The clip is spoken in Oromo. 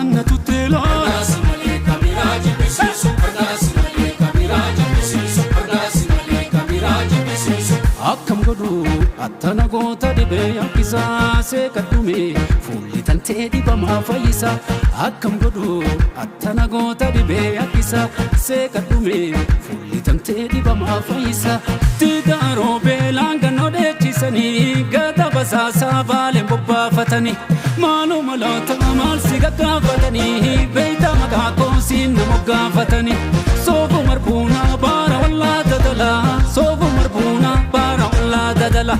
Akkaan na tuttee laala. Argaasi malee kabiraa jibbisiisu. Argaasi malee kabiraa jibbisiisu. Argaasi malee kabiraa jibbisiisu. Akkam godhu attana goota dhibee yakkisaa seeqadhume fuulli tantee dhibamaa fayyisa. Akkam godhu attana goota dhibee yakkisaa seeqadhume fuulli tantee dhibamaa fayyisa. Tigaaroo beelaan gannoo dheechisanii gata basaasaa baaleen bobbaafatanii maaluma laata maal si gaggaafatanii beeyta maqaa koosiin na moggaafatanii soofu marbuunaa baara wallaa dadalaa soofu marbuunaa baara wallaa dadala.